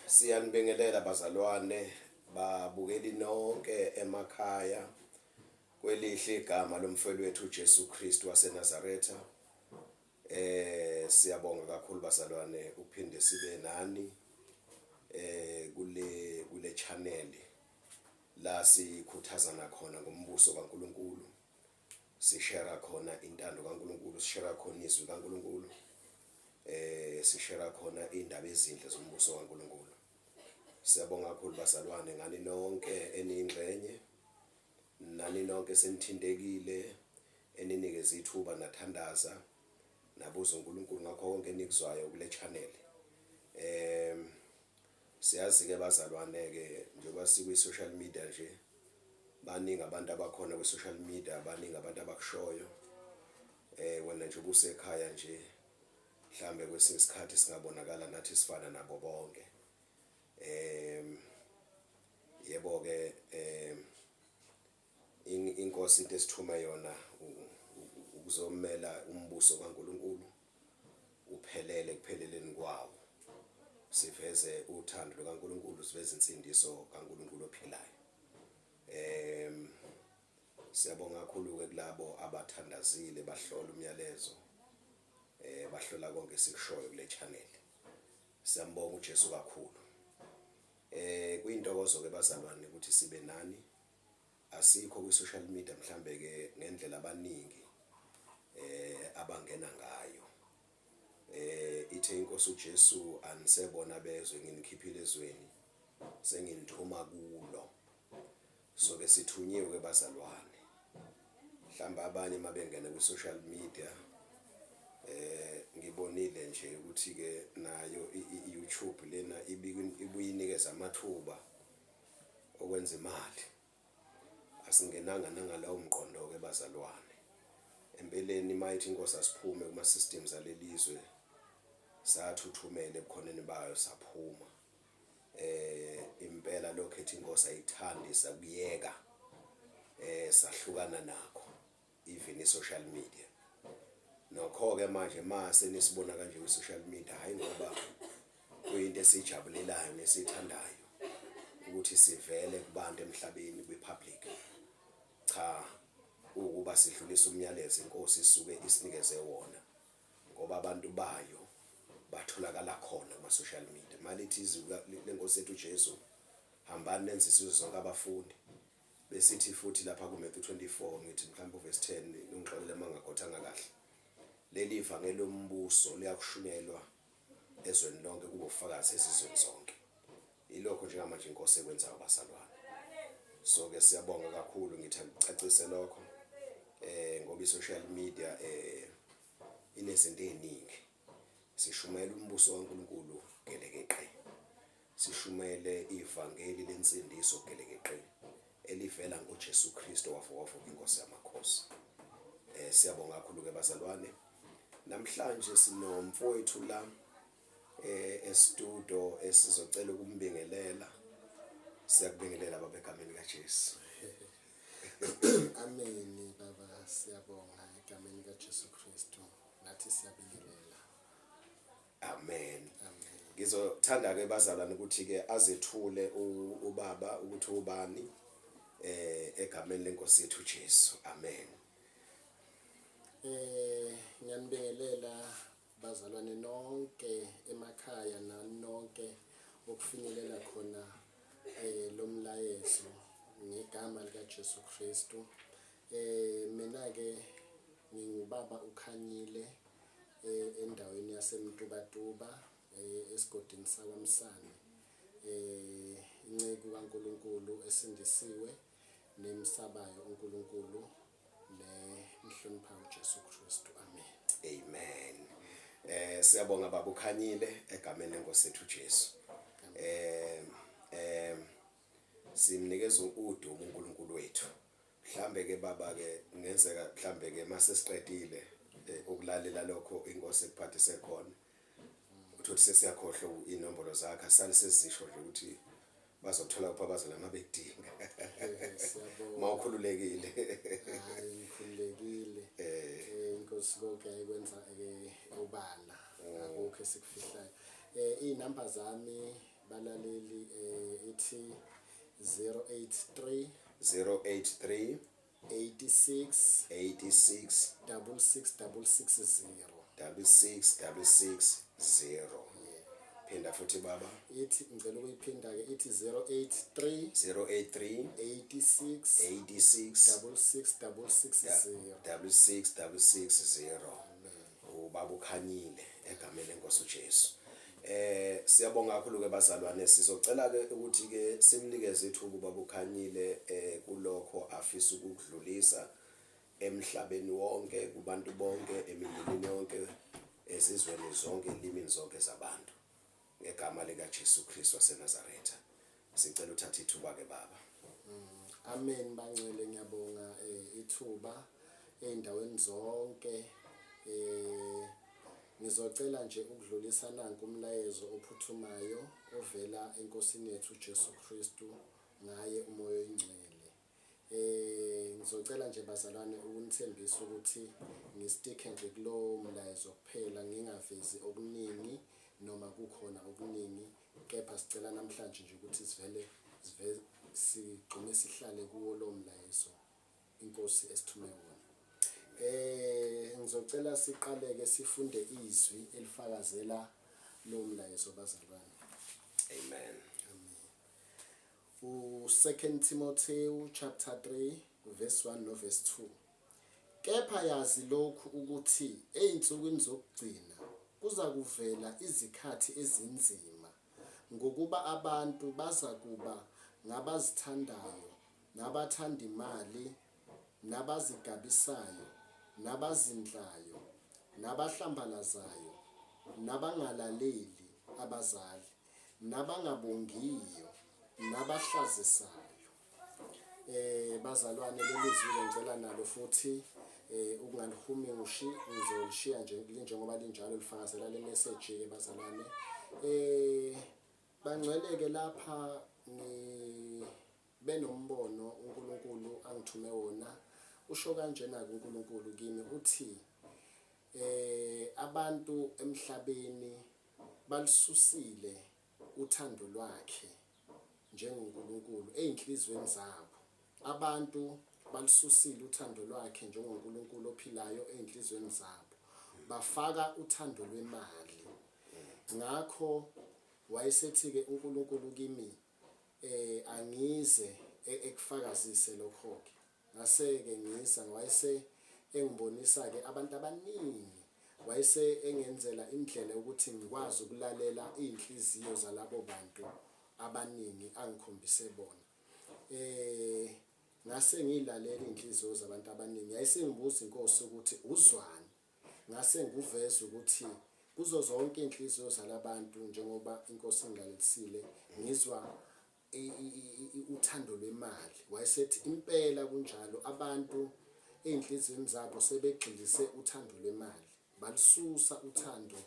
Siyanibingelela bazalwane, babukeli nonke emakhaya kwelihle igama lomfeli wethu uJesu Kristu waseNazaretha. Siyabonga kakhulu bazalwane ukuphinde sibe nani kule channel la sikhuthazana khona ngombuso kaNkulunkulu. Sishera khona intando kaNkulunkulu, sishera khona izwi kaNkulunkulu, sishera khona indaba ezinhle zombuso kaNkulunkulu. Siyabonga kakhulu bazalwane ngani nonke eniyingxenye, nani nonke senithintekile, eninikeze ithuba nathandaza, nabuza uNkulunkulu ngakho konke enikuzwayo kule channel. Siyazi-ke bazalwane-ke njengoba sikwi-social media nje, baningi abantu abakhona kwi-social media, baningi abantu abakushoyo. Wena nje ubusekhaya nje, mhlambe kwesinye isikhathi singabonakala nathi sifana nabo bonke. Yebo-ke inkosi into esithume yona ukuzomela umbuso kaNkulunkulu uphelele ekupheleleni kwawo, siveze uthando lukaNkulunkulu, siveze insindiso kaNkulunkulu ophilayo. Siyabonga kakhulu-ke kulabo abathandazile bahlola umyalezo, bahlola konke esikushoyo kule channel. Siyambonga uJesu kakhulu. Kuyintokozo-ke bazalwane ukuthi sibe nani. Asikho kwi-social media mhlambe ke ngendlela abaningi abangena ngayo. Ithe inkosi uJesu anisebona bezwe nginikhiphile ezweni senginithuma kulo. So ke sithunyiwe ke bazalwane. Mhlawumbe abanye mabengena kwi-social media ngibonile nje ukuthi ke nayo i-YouTube lena ibuye inikeza amathuba okwenza imali. Asingenanga nangalowo mqondo-ke bazalwane. Empeleni mayithi inkosi asiphume kuma-systems alelizwe, sathuthumela ebukhoneni bayo saphuma. Impela lokho ethi inkosi ayithandi sakuyeka, sahlukana nakho even i-social media. Nokho-ke manje mase nisibona kanje kwi-social media, hhayi ngoba kuyinto esiyijabulelayo nesiyithandayo ukuthi sivele kubantu emhlabeni kwi-public. Cha, ukuba sidlulise umyalezo inkosi isuke isinikeze wona, ngoba abantu bayo batholakala khona kuma-social media. Malithi izwi lenkosi yethu uJesu, hambani nenze isizwe sonke abafundi. Besithi futhi lapha kuMatthew 24, ngithi mhlawumbe uvesi 10, ungixolele uma ngingakhothanga kahle. Leli vangeli lombuso liyakushunyelwa ezweni lonke kube ufakazi ezizweni zonke. Yilokho njengamanje inkosi ekwenzayo bazalwane. So ke siyabonga kakhulu, ngithi angicacise lokho ngoba i-social media inezinto eziningi. Sishumayela umbuso kaNkulunkulu gelekeqe. Sishumayele ivangeli lensindiso gelekeqe elivela ngoJesu Kristu owavuka inkosi yamakhosi. Siyabonga kakhulu ke bazalwane. Namhlanje sinomfowethu la estudio esizocela ukumbingelela. Siyakubingelela baba egameni kaJesu. Amen baba, siyabonga egameni kaJesu Kristu. Nathi siyabingelela. Amen. Amen. Ngizothanda ke bazalwane ukuthi ke azethule ubaba ukuthi ubani egameni lenkosi yethu Jesu. Amen. Ngiyanibingelela bazalwane nonke emakhaya nani nonke okufinyelela khona lomlayezo ngegama lika Jesu Kristu. Mina ke ngingubaba uKhanyile endaweni yaseMtubatuba esigodini sakwaMsane. Inceku kaNkulunkulu esindisiwe nemsabayo uNkulunkulu nemhloniphayo uJesu Kristu. Amen. Amen. Siyabonga baba uKhanyile egameni lenkosi yethu Jesu. Simnikeza udumo uNkulunkulu wethu. Mhlambe ke baba ke ngenzeka mhlambe ke mase siqedile ukulalela lokho inkosi ekuphathise khona. Uthothi sesiyakhohlwa inombolo zakhe, asale sesizisho nje ukuthi bazothola kuphi abazalwane mabedinga. Siyabonga. Mawukhululekile. Hayi, ngikhululekile. Inkosi konke ayikwenza ke obala. Akukho esikufihlayo. Iy'namba zami balaleli ithi 083 083 86 86 66 660. 66 66 0. Phinda futhi baba. Ithi ngicela ukuyiphinda ke, ithi 083 083 86 86 66 660. 66 660. Ubaba uKhanyile egameni lenkosi uJesu. Siyabonga kakhulu ke bazalwane, sizocela ke ukuthi ke simnikeze ithuba ubaba uKhanyile kulokho afisa ukukudlulisa emhlabeni wonke, kubantu bonke, emindenini yonke, ezizweni zonke, elimini zonke zabantu, ngegama lika Jesu Kristu waseNazaretha. Sicela uthathe ithuba ke baba. Amen bangcwele, ngiyabonga ithuba ey'ndaweni zonke. Ngizocela nje ukudlulisa nanku umlayezo ophuthumayo ovela eNkosini yethu uJesu Kristu ngaye uMoya oyiNgcwele. Ngizocela nje bazalwane ukunithembisa ukuthi ngistikhe nje kulowo mlayezo kuphela, ngingavezi okuningi noma kukhona okuningi, kepha sicela namhlanje nje ukuthi sivele sive sigxume sihlale kuwo lowo mlayezo inkosi esithume wona. Ngizocela siqaleke sifunde izwi elifakazela lo mlayezo bazalwane. Amen. U2 Timotheyu chapter 3 verse 1 no verse 2. Kepha yazi lokhu ukuthi ezinsukwini zokugcina kuza kuvela izikhathi ezinzima, ngokuba abantu baza kuba ngabazithandayo, nabathanda imali, nabazigabisayo, nabazindlayo, nabahlambalazayo, nabangalaleli abazali, nabangabongiyo, nabahlazisayo. Bazalwane, leli zwi ngicela nalo futhi ukungalihumushi, ngizolishiya nje linjengoba linjalo, lifakazela le message ke bazalwane. Bangcweleke lapha ngibe nombono uNkulunkulu angithume wona. Usho kanjena uNkulunkulu kimi, uthi abantu emhlabeni balisusile uthando lwakhe njengoNkulunkulu ezinhlizweni zabo. Abantu balisusile uthando lwakhe njengoNkulunkulu ophilayo ezinhlizweni zabo, bafaka uthando lwemali. Ngakho wayesethi-ke uNkulunkulu kimi, angize ekufakazise lokho-ke. Ngase-ke ngiza, wayese engibonisa-ke abantu abaningi, wayese engenzela indlela yokuthi ngikwazi ukulalela iy'nhliziyo zalabo bantu abaningi angikhombise bona. Ngase ngilalela iy'nhliziyo zabantu abaningi, yayisengibuza inkosi ukuthi uzwani. Ngase nguveza ukuthi kuzo zonke iy'nhliziyo zalabantu, njengoba inkosi ingilalelisile, ngizwa uthando lwemali. Wayesethi impela kunjalo, abantu ey'nhliziyweni zabo sebegxilise uthando lwemali, balisusa uthando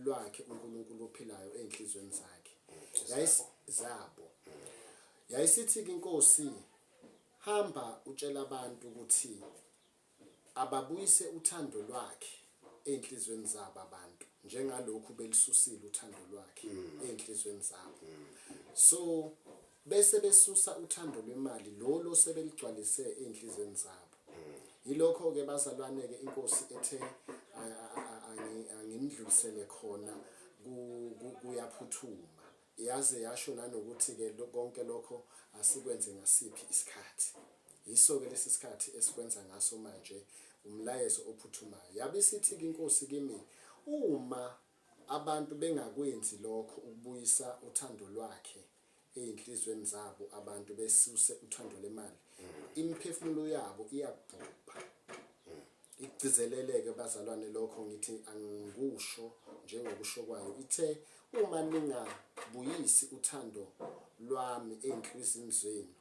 lwakhe uNkulunkulu ophilayo ey'nhliziyweni zakhe zabo. Yayisithi-ke inkosi, hamba utshela abantu ukuthi ababuyise uthando lwakhe ey'nhliziyweni zabo abantu, njengalokhu belisusile uthando lwakhe ey'nhliziyweni zabo. So bese besusa uthando lwemali lolo sebeligcwalise ey'nhliziyweni zabo. Yilokho-ke bazalwane-ke inkosi ethe angimdlulisele khona, kuyaphuthuma. Yaze yasho nanokuthi-ke konke lokho asikwenze ngasiphi isikhathi. Yiso-ke lesi sikhathi esikwenza ngaso manje, umlayezo ophuthumayo. Yabe isithi-ke inkosi kimi, uma abantu bengakwenzi lokho ukubuyisa uthando lwakhe ey'nhliziyweni zabo, abantu besuse uthando lwemali, imiphefumulo yabo iyabhubha. Igcizeleleke bazalwane lokho, ngithi angikusho njengokusho kwayo. Ithe uma ningabuyisi uthando lwami ey'nhliziyweni zenu,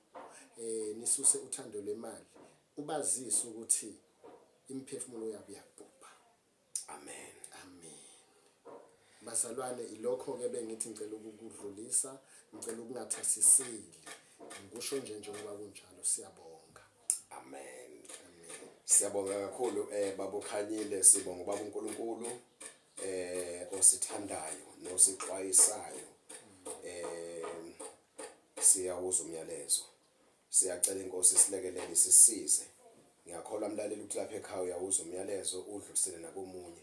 nisuse uthando lwemali, ubazise ukuthi imiphefumulo yabo iyabhubha. Amen. Amen. Bazalwane, ilokho-ke bengithi ngicela ukukudlulisa, ngicela ukungathasiseli, ngikusho nje njengoba kunjalo. Siyabonga. Amen. Siyabonga kakhulu baba uKhanyile, sibonga ubaba uNkulunkulu osithandayo. nosixwayisayo. Siyawuzwa umyalezo. Siyacela inkosi isilekelele isisize. Ngiyakholwa mlaleli ukuthi lapha ekhaya uyawuzwa umyalezo udlulisele nakomunye.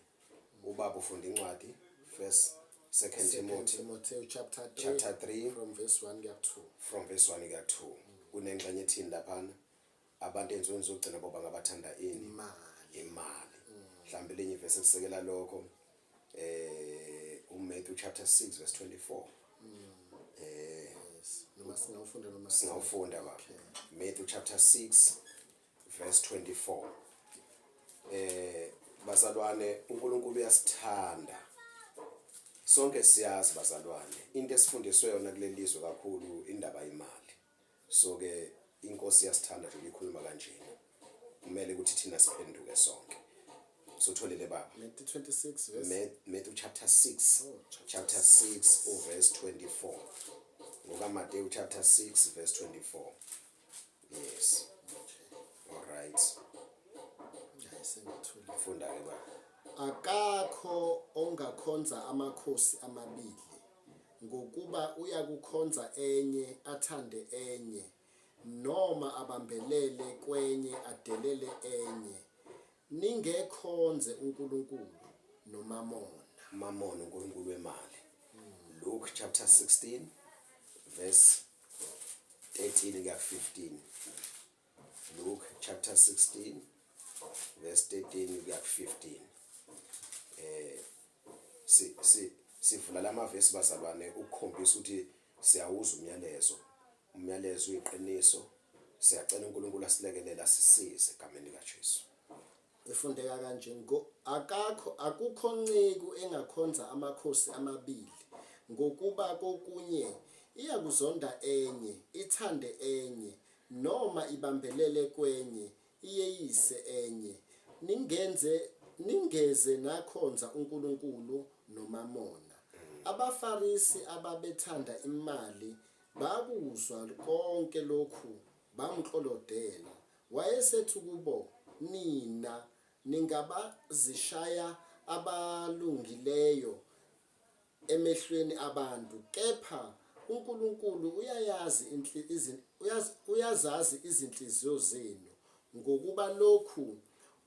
Ubaba ufunda incwadi first second Timothy Timothy chapter 3 chapter 3 from verse 1 kuya 2. From verse 1 kuya 2. Kunengxenye ethini laphana? Abantu enziweni zokugcina boba ngabathanda ini? Imali. Imali. Mhlawumbe elinye ivesi elisekela lokho uMatthew chapter 6 verse 24. Yes. Noma singawufunda noma Singawufunda baba. Matthew chapter 6 verse 24. Bazalwane, uNkulunkulu uyasithanda. Sonke siyazi bazalwane, into esifundiswe yona kuleli lizwe kakhulu indaba imali. So ke inkosi iyasithanda nje ikhuluma kanjena. Kumele ukuthi thina siphenduke sonke. Sotholile baba. Matthew 26 verse Matthew chapter 6. Oh, chapter Chapter 6 uverse 24. NgokaMateyu chapter 6 verse 24. Yes. All right. Hayi, sengithule. Funda ke baba. Akakho ongakhonza amakhosi amabili, ngokuba uyakukhonza enye athande enye, noma abambelele kwenye adelele enye. Ningekhonze uNkulunkulu noMamona. Mamona uNkulunkulu wemali. Luke chapter 16 verse 13 kuya 15. Luke chapter 16 verse 13 kuya 15. Si si sivula lamavesi bazalwane ukukhombisa ukuthi siyawuza umyalezo. Umyalezo uyiqiniso. Siyacela uNkulunkulu asilekelele asisize egameni likaJesu. Ifundeka kanje: akakho akukho nceku engakhonza amakhosi amabili, ngokuba kokunye iyakuzonda enye ithande enye, noma ibambelele kwenye iyeyise enye. Ningeze nakhonza uNkulunkulu noMamona. AbaFarisi ababethanda imali bakuzwa konke lokhu, bamklolodela. Wayesethi kubo, nina ningabazishaya abalungileyo emehlweni abantu, kepha uNkulunkulu uyazazi izinhliziyo zenu, ngokuba lokhu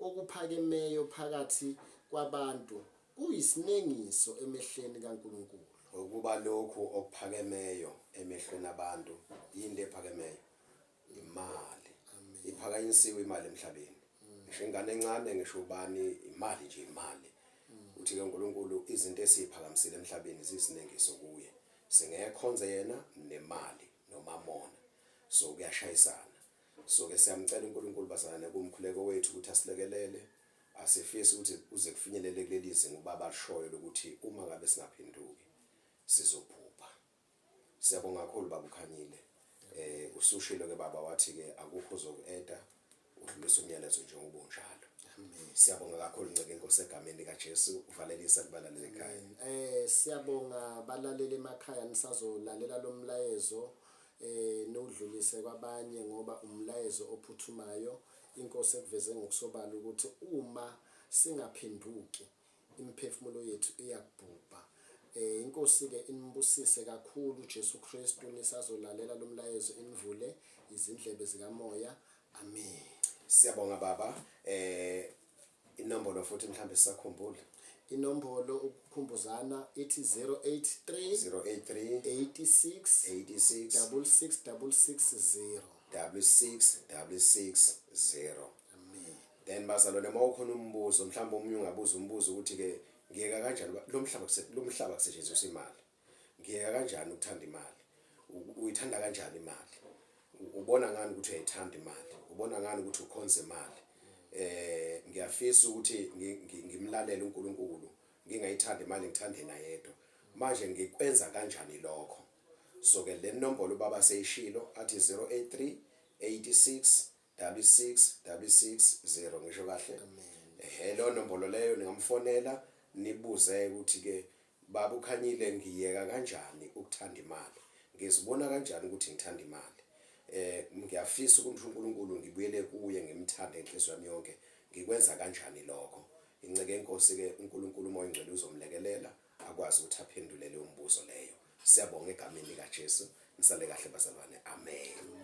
okuphakemeyo phakathi kwabantu kuyisinengiso emehlweni kaNkulunkulu. Ngokuba lokhu okuphakemeyo emehlweni abantu, yini lephakemeyo? Imali. Iphakanyisiwe imali emhlabeni. Ngisho ingane encane, ngisho ubani, imali nje imali. Uthi ke uNkulunkulu izinto esiziphakamisile emhlabeni ziyisinengiso kuye. Singekhonze yena nemali noMamona. So kuyashayisana. So ke siyamcela uNkulunkulu bazalwane kumkhuleko wethu ukuthi asilekelele. Asifisi ukuthi kuze kufinyelele kuleli zinga ubaba alishoyo lokuthi uma ngabe singaphenduki sizobhubha. Siyabonga kakhulu baba uKhanyile. Usushilo ke baba wathi ke akukho ozoku-eda, udlulisa umyalezo njengoba unjalo. Siyabonga kakhulu nceke inkosi egameni likaJesu, uvalelisa kubalaleli ekhaya. Siyabonga balaleli emakhaya, nisazolalela lo mlayezo niwudlulise kwabanye ngoba umlayezo ophuthumayo. Inkosi ekuveze ngokusobala ukuthi uma singaphenduki imiphefumulo yethu iyakubhubha. Inkosi ke inibusise kakhulu Jesu Kristu, nisazolalela lo mlayezo inivule izindlebe zikamoya. Amen. Siyabonga baba. Inombolo futhi mhlambe sisakhumbula. Inombolo ukukhumbuzana ithi 083 083 86 86 66 660 66 660. Amen. Then bazalwane, uma ukhona umbuzo, mhlawumbe omunye ungabuza umbuzo ukuthi ke ngiyeka kanjani lo mhlaba kusetshenziswa imali. Ngiyeka kanjani ukuthanda imali? Uyithanda kanjani imali? Ubona ngani ukuthi uyayithanda imali? Ubona ngani ukuthi ukhonza imali? Ngiyafisa ukuthi ngimlalele uNkulunkulu, ngingayithandi imali, ngithande yena yedwa. Manje ngikwenza kanjani lokho? So ke le nombolo ubaba seyishilo athi 083 86 66 660, ngisho kahle? Ehe, lo nombolo leyo ningamfonela nibuze ukuthi ke baba uKhanyile ngiyeka kanjani ukuthanda imali, ngizibona kanjani ukuthi ngithanda imali, ngiyafisa ukuthi uNkulunkulu ngibuyele kuye ngimthande enhliziyweni yami yonke, ngikwenza kanjani lokho? Inceke inkosi ke uNkulunkulu uMoya oNgcwele uzomlekelela. akwazi ukuthi aphendule leyo mbuzo leyo. Siyabonga egameni likaJesu. Nisale kahle bazalwane. Amen.